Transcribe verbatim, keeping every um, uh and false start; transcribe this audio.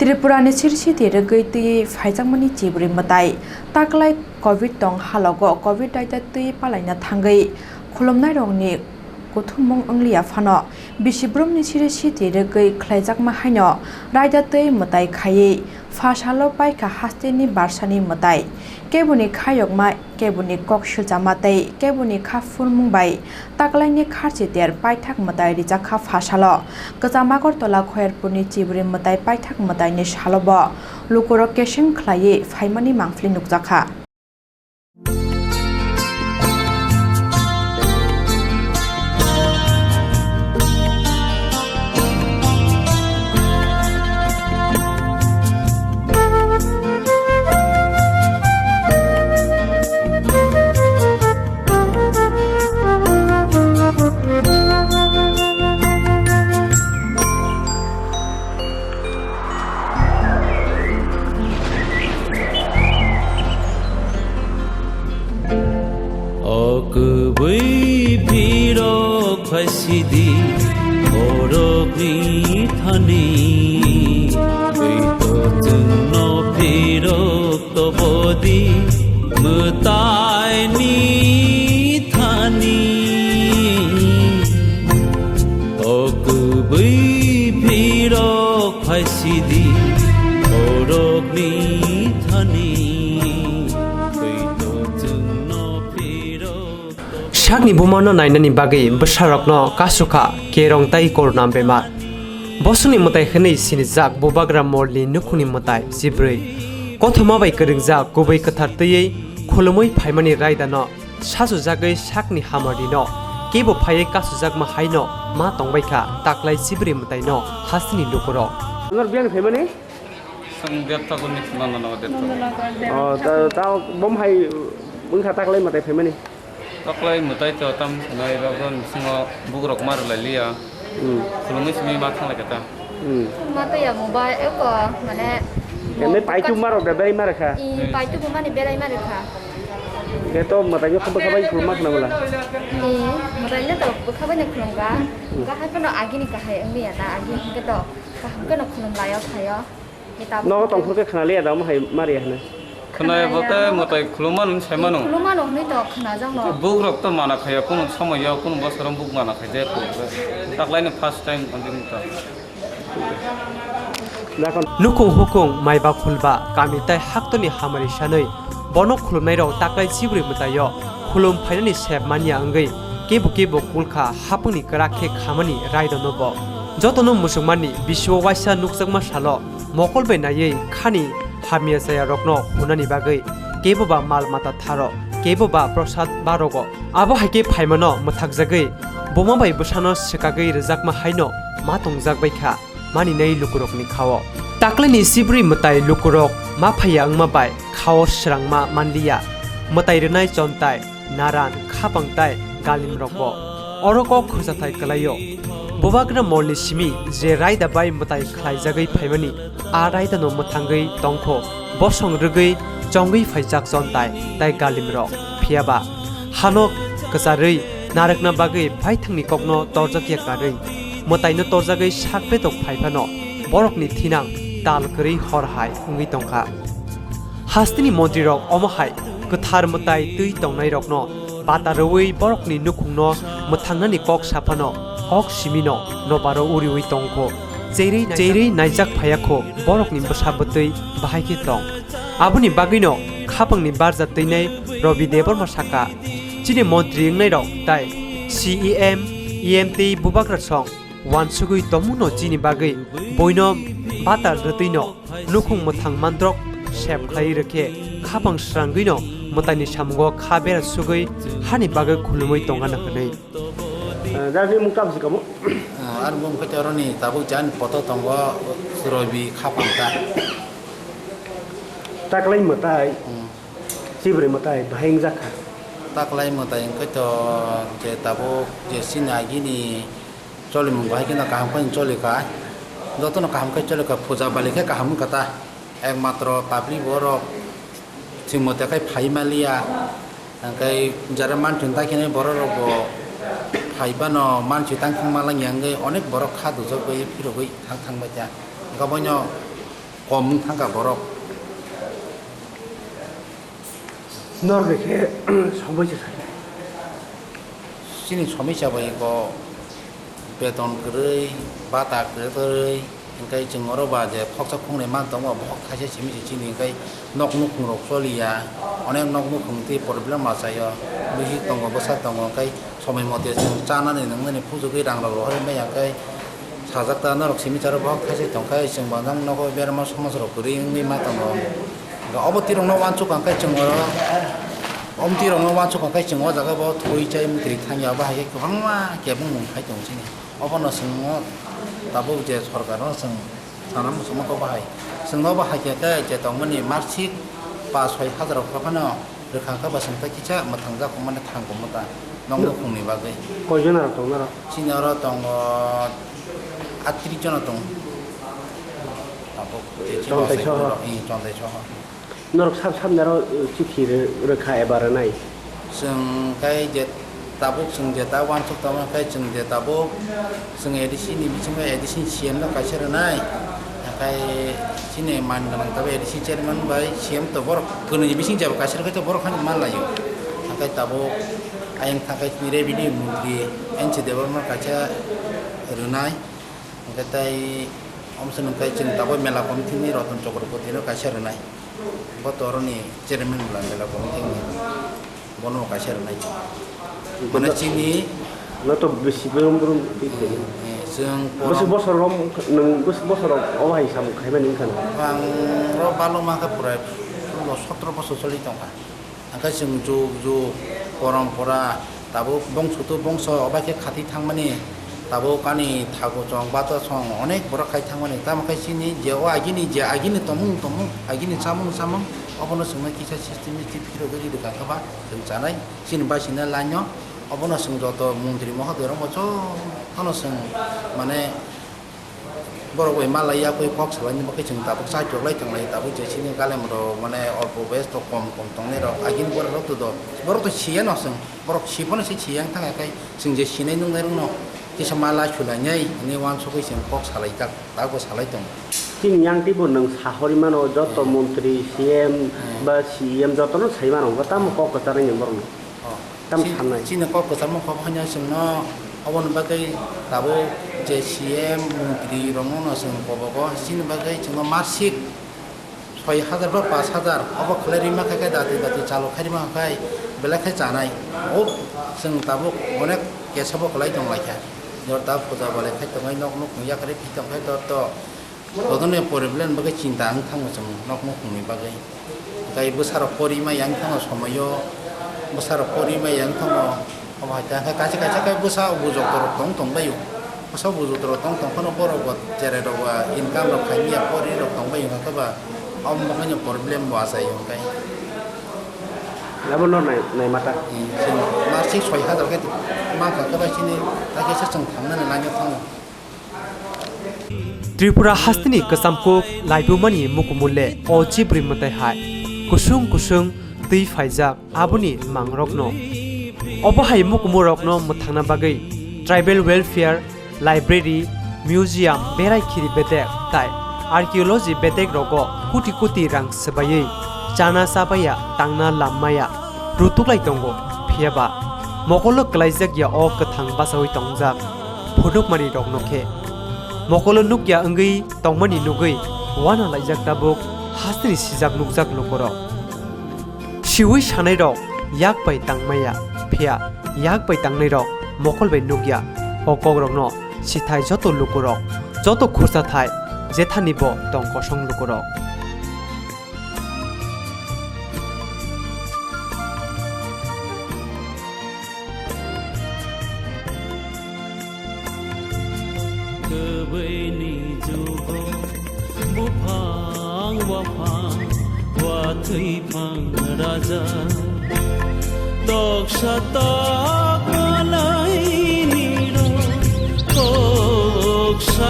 Tripura ni siri siti rwgwi twiwi phaijakmani chibrwi mwtai. Taklai covid tong halogo covid raida twi palaina thangwi khulumnairokni kuthumung wngliya phano, bisi brumni siri siti rwgwi khlaijakma haino raida twi mwtai khaiwi pha salo paikha hasteni barsani mwtai. Keboni khayokma, keboni kok silchama tei keboni kha phurmung bai taklaini kharchi ter paithak mwtai rijak kha pha salo. Kwcham Agartala Khoyerpurni chibrwi mwtai paithak mwtaini salo bo lukurok keseng khlaiwi phaimani mangpili nukjakha. O kwbwi phirok phaisidi borokni thani, twi to chwngno phirok tobodi mwtaini thani. O kwbwi phirok phaisidi borokni thani, twi to chwngno phirok. Sakni bumano nainani bagwi bwsarokno kasukha kerong tai korona bemar. Bosongni mwtai hwnwi sinijak Bubagra Molni nukhungni mwtai chibrwi. Kothoma bai kwrwngjak kubui kwthar twiwi khulumwi phaimani raidano sachujagwi sakni hamarino kebo phaiwi kasujakma haino ma tongbaikha taklai chibrwi mwtaino hasteni lukurok. Nwng biyang phaimani? Song dertha guni nono nogo dertha. Oh, ta, ta bom hai wngkha taklai mwtai phaimani? Taklai mwtai to tam sanai rok ron bisingo bugrok mar lai liya. Hmm. Khulumwi simi ma thanglai kata. Hmm. Ma to ya mobile eko mane. Ene paitu marok da berai mar kha. I paitu bo mani berai mar kha. Ke to mwtai yo khaba khaba khulum ma khna bala. I mwtai no to khaba ni khulum ga. Hmm. Ga hai kono agi ni kahai wngwi ya ta agi ke to kaham ke no khulum lai o thaio. Nogo tongphuru khe khna liya da omo hai mar ya hwnwi. Khna ya bo tei mwtai khulumano sai mano. Khulumano hwnwi to khna jak no. Bugrok to mana khaya, kunu somoyo, kunu bosoro buk mana khai de. Taklai no first time on the to. Nukhung hukung maiba khulba kami tai haktoni hamari sanwi bono khulumnairok taklai chibrwi mwtaio khulum phainani sep manya wngwi kebo kebo kulkha hapungni kwrak khe khamani raidano bo. Jotono muchungmani bisio waisa nukjakma salo mokol bai naiwi khani hamya chaya rokno hwnani bagwi kebo ba mal mata tharo, kebo ba prosad barogo. Abo hai khe phaimano mwthakjagwi buma bai bwsano swkagwi rwjakma haino ma tongjak bai kha maninai lukurokni khao. Taklini chibrwi mwtai lukurok ma phaiya wngma bai khao srangma manliya. Mwtai rwnai chontai naran, khapang tai galimrokbo oro kok khwchathai kwlaio. Bubagra molni simi je raida bai mwtai khlaijagwi phaimani, a raidano mwthangwi tongkho, bosong rwgwi chongwi phaijak chontai tai galimrok. Phiyaba hano kwcharwi narwkna bagwi baithangni kokno torjakya karwi, mwtaino torjagwi sak betok phaiphano borokni thinang tal kwrwi hor hai wngwi tongkha. Hasteni montrirok omo hai kwthar mwtai twi tongnairokno bata rwui borokni nukhungno mwthangnani kok saphano kok simino nobaro uriui tongkho. Cherwi naijak, cherwi naijak phayakho borokni bwsa bwtwi bahai khe tong. Aboni bagwino khapangni barja twinai Robi Debbarma saka, chini montri wngnairok tai C E M, E M tei bubagra song wansugwi tongmungno chini bagwi boino bata rwtwino nukhung mwthang mandrok sep khlaiwi rwkhe khapang srangwino mwtaini samungo kha bera sugwi hani bagwi khulumwi tongano hwnwi. Eh, jani mung kap si kamo? Ah, ar mung khe oroni tabuk jan poto tongo, Robi khapang ta. Taklai mwtai, hmm, chibrwi mwtai bahai wngjakha. Taklai mwtai wngkhe to je tabuk je chini agini cholimung bahai kheno kaham khe cholikha. Jotono kaham khe cholikha, puja bali khe kaham wngkha ta. Ekmatro tabri borok chwng mwtai khai phai maliya. Hwnkhe jara manchwng ta khe borok rok bo phai phano manchwng tang thang malangya wngwi onek borok kha dujagwi phirogwi thang thang bai ta. Hwnkhe boino Kom wng thangkha borok. Norok khe somoi se sai. Chini somisa bai ko beton kwrwi, bata kwrwi, hwnkhe chwng oro ba je khoksa khoknwi man tongo, bohok thaisa simi se chini hwnkhe nok nukhung rok choliya, onek nok nukhung twi problem achaio, bisi tongo, bwsa tongo, hwnkhe somoi mote chwng chanani nwngnani phujugwi rang rok rohorwi maya, hwnkhe sajak ta norok simi charo bohok thaisa tongkhe chwng bo nang nogo berma somaj rok kwrwi wngwi ma tongo. Obo tirokno uansuk ang khe chwng oro, omo tirokno uansuk ang khe chwng o jaga bo thwi chai mwtri thangya, abo hai khe kwbangma kebengmung khai tongo chini. Obono chwng o tabuk je sorkar no chwng sana muchungma kok bahai. Chwng no bahai khe khe je tongmani marsik pash soi hajar rok phano rwkha khe bo chwng tei kisa mwthangjago mani thang tongma ta nok nukhungni bagwi. Koi jona rok tong norok? Chini oro tongo atris jona tongo. Tabuk je chini Chontai soho. Ih, chontai soho. Norok sab sab naro, uh, chithi rw-, rwkha eba rwnai? Chwng khe je tabuk chwng je ta uansuk tongma khe chwng je tabuk chwng A D C ni bisingo A D C ni C M no kaisa rwnai, hakai chini man gwnang tabuk A D C chairman bai C M to borok kwnwi ni bising jeba kaisa rwkhe to borok haino man laio. Hakai tabuk ayang thakai chini revenue montri N C Debbarma kaisa rwnai, hwnkhe tei omsonwi khe chwng tabuk mela committee ni Ratan Chakraborty no kaisa rwnai. Bo to oroni chairman bwla mela committee ni, bono kaisa rwnai. Mane chini no to bisi brum brum twi twi. Eh, chwng bwswk borom bosor rom nwng bwswk bosor rok obo hai samung khaimani wngkha na? Ang ro balo ma khe purai sotro bosor choli tongkha. Hwnkhe chwng jug jug, porompora, tabuk bongso to bongso obai khe khati thangmani, tabuk ani thago chong, bato chong, onek borok khai thangmani. Tamo khe chini je o agini je agini tomung tomung, agini chamung chamung, obono chwngno kisa system ni tip phirogwi rwkha khe ba chwng chanai. Chini bai sina line no, obono chwng joto montri mohoderokbo jotono chwng mane, borok bai malai yakui kok salaini bagwi chwng tabuk chaitok lai tonglai, tabuk je chini galem rok mane olpo bes to kom kom tongnai rok, agini borok rok to do, borok to siya no chwng, borok si phano se siya wng thang ya khai chwng je sinai nungnai rok no kisa malai sulainai hinwi uansugwi chwng kok salai jak, tabuk salai tongo. Chini yang teibo nwng sahori mano joto Hmm. montri, C M Hmm. ba C M jotono sai mano, tamo kok kwcharnai ni borok no. Oh. Tam Chi-, sanai. Chini kok kwchangma kok haino chwngno oboni bagwi tabuk je C M montri rokno no chwng kobogo, chini bagwi chwngno masik soi hajar ba pash hajar obo khlai rima kha khe dati dati chalo khai rima kha khai belai khe chanai. O chwng tabuk onek kesa bo kwlai tong lai kha. Jor ta puja bolai khai tongnai nok nuk yakri phi tong khai dor to. Jotono problem bagwi chinta wng thango chwng nok nukhungni bagwi. Tei bwsarok pori maya wng thango somoio, bwsarok pori maya wng thango. Obo hai khe kaisa kaisa khe bwsa bujok torok tong tong baio. Bwsa bujok torok tong tong phano borok bo cherai rok ba income rok khai maya pori rok tong baio wngkha khe ba omo bagwino problem bo achai wngkha. Abono nai, nai mata. Chwng masik soi hajar khe mankha khe bai chini, hakhe se chwng thangnani line o thango. Tripura hasteni kwcham kuk laibumani mukumule o chibri mwtai hai kusung kusung twi phaijak aboni mangrokno. Obo hai mukumurokno mwthangna bagwi Tribal Welfare, Library, Museum, berai khiri bedek tai Archaeology bedek rogo koti koti rang swbaiwi chana chabaya tangna lammaya rutuklai tongo, phiya ba mokolo kwlaijak ya o kwthang bachaui tongjak phunukmani rokno khe mokolo nukya wngwi tongmani nugwi uanalaijak tabuk hasteni sijak nukjak lukurok. Siwi sanairok yak bai tangmaya, phiya yak bai tangnairok mokol bai nukya. O kokrokno sithai joto lukurok, joto khursa thai jethani bo tong kosong lukurok. Kwbwini jugo buphang waphang watwi phang raja toksa ta